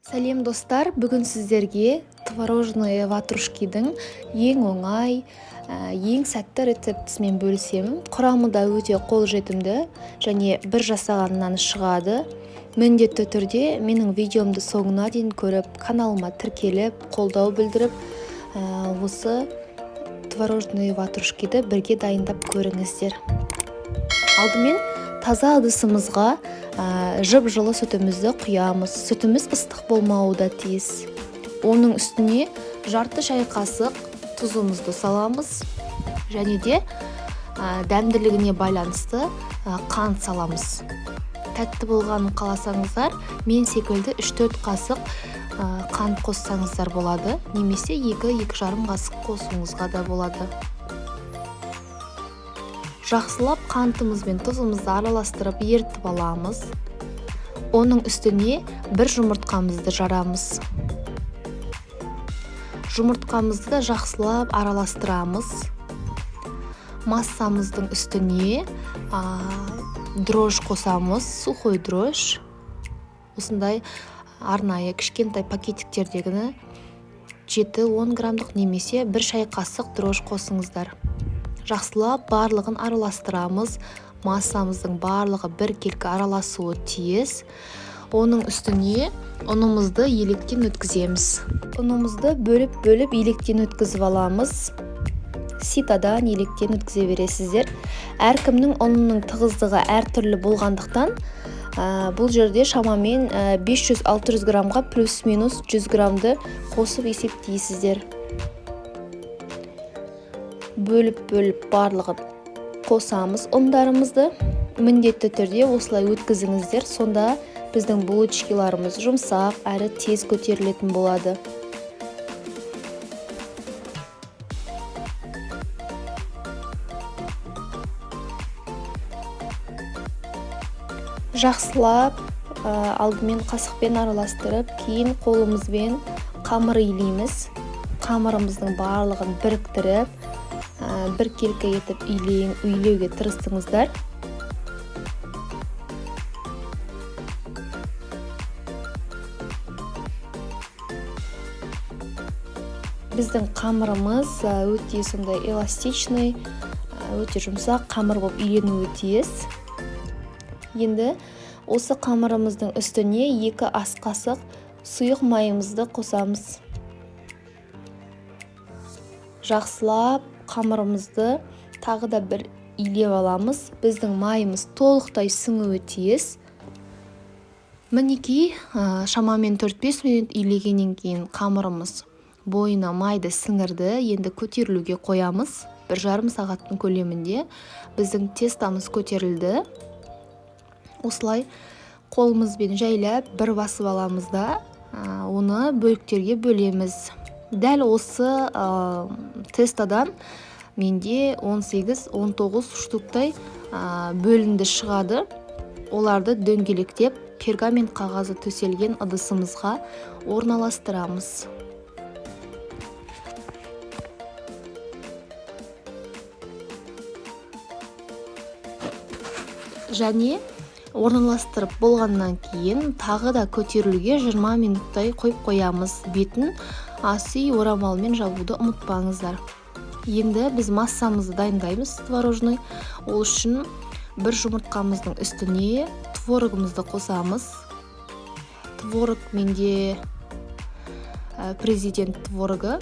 Сәлем, достар! Бүгін сіздерге творожные ватрушкидің ең оңай, ең сәтті рецептісімен бөлісемін. Құрамы да өте қолжетімді және бір жасағаннан шығады. Міндетті түрде менің видеомды соңына дейін көріп, каналыма тіркеліп, қолдау білдіріп, осы творожные ватрушкиді бірге дайындап көріңіздер. Алдымен таза ыдысымызға жып жылы сүтімізді құямыз. Сүтіміз ыстық болмауы да тиіс. Оның үстіне жарты шай қасық тұзымызды саламыз және де дәмділігіне байланысты қант саламыз. Тәтті болғанын қаласаңыздар, мен секілді 3-4 қасық қант қоссаңыздар болады немесе 2-2,5 қасық қосуыңызға да болады. Жақсылап қантымыз бен тұзымызды араластырып, ерітіп аламыз. Оның үстіне бір жұмыртқамызды жарамыз. Жұмыртқамызды да жақсылап араластырамыз. Массамыздың үстіне дрожж қосамыз, сухой дрожж, осындай арнайы кішкентай пакетиктердегіні, 7-10 граммдық немесе бір шай қасық дрожж қосыңыздар. Жақсылап барлығын араластырамыз. Массамыздың барлығы біркелкі араласуы тиіс. Оның үстіне ұнымызды електен өткіземіз. Ұнымызды бөліп-бөліп електен өткізіп аламыз. Ситадан електен өткізе бересіздер. Әркімнің ұнының тығыздығы әртүрлі болғандықтан, бұл жерде шамамен 500-600 граммға плюс-минус 100 граммды қосып есептейсіздер. Бөліп-бөліп барлығын қосамыз ұндарымызды. Міндетті түрде осылай өткізіңіздер, сонда біздің булочкиларымыз жұмсақ әрі тез көтерілетін болады. Жақсылап алдымен қасықпен араластырып, кейін қолымызбен қамыр илейміз. Қамырымыздың барлығын біріктіріп, біркелкі етіп илеуге тырысыңыздар. Біздің қамырымыз өте сондай эластичный, өте жұмсақ қамыр болып иленуі тиіс. Енді осы қамырымыздың үстіне 2 ас қасық сұйық майымызды қосамыз. Жақсылап қамырымызды тағы да бір илеп аламыз. Біздің майымыз толықтай сіңуі тиіс. Мінекей, шамамен 4-5 минут илегеннен кейін қамырымыз бойына майды сіңірді. Енді көтерілуге қоямыз. 1,5 сағаттың көлемінде біздің тестамыз көтерілді. Осылай қолымызбен жайлап бір басып аламыз да, оны бөліктерге бөлеміз. Дәл осы тестадан менде 18-19 штуктай бөлінді шығады. Оларды дөңгелектеп, пергамент қағазы төселген ыдысымызға орналастырамыз. Және орналастырып болғаннан кейін тағы да көтерілуге 20 минуттай қойып қоямыз. Бетін ас үй орамалымен жабуды ұмытпаңыздар. Енді біз массамызды дайындаймыз, творожный. Ол үшін бір жұмыртқамыздың үстіне творогымызды қосамыз. Творог менде Президент творогы,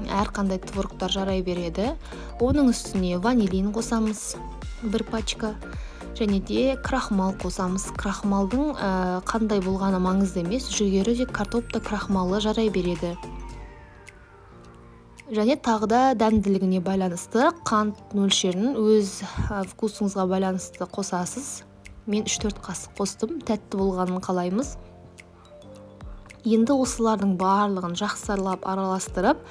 әрқандай творогтар жарай береді. Оның үстіне ванилин қосамыз, бір пачка, және де крахмал қосамыз. Крахмалдың қандай болғаны маңызды емес, жүгері де, картоп та крахмалы жарай береді. Және тағы да дәмділігіне байланысты қант мөлшерін өз вкусыңызға байланысты қосасыз. Мен 3-4 қасық қостым, тәтті болғанын қалаймыз. Енді осылардың барлығын жақсылап араластырып,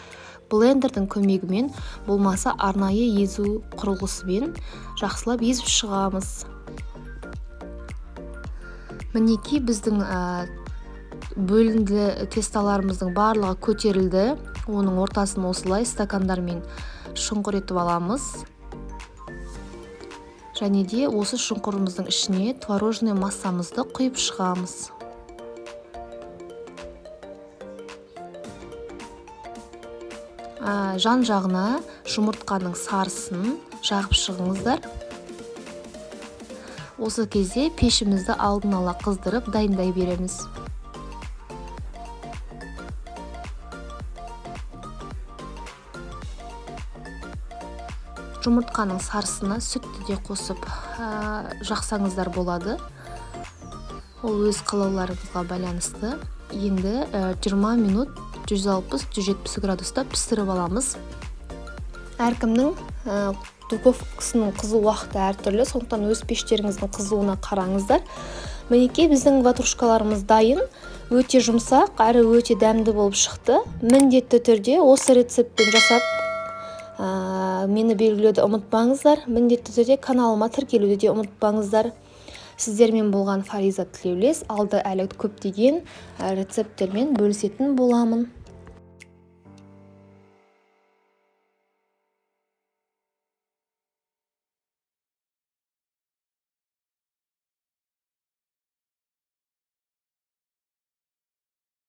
блендердің көмегімен, болмаса арнайы езу құрылғысымен жақсылап езіп шығамыз. Мінекей, біздің бөлінді тесталарымыздың барлығы көтерілді. Оның ортасын осылай стакандармен шұңқыр етіп аламыз және де осы шұңқырымыздың ішіне творожный массамызды құйып шығамыз. Жан-жағына жұмыртқаның сарысын жағып шығыңыздар. Осы кезде пешімізді алдын ала қыздырып дайындай береміз. Жұмыртқаның сарысына сүтті де қосып жақсаңыздар болады. Ол өз қалауларыңызға байланысты. Енді 20 минут 160-170 градуста пісіріп аламыз. Әркімнің духовкасының қызу уақыты әртүрлі, сондықтан өз пештеріңіздің қызуына қараңыздар. Мінекей, біздің ватрушкаларымыз дайын, өте жұмсақ әрі өте дәмді болып шықты. Міндетті түрде осы рецептпен жасап, мені белгілеуді ұмытпаңыздар. Міндетті түрде каналыма тіркелуді де ұмытпаңыздар. Сіздермен болған Фариза Тілеулес. Алда әлі көптеген рецепттермен бөлісетін боламын.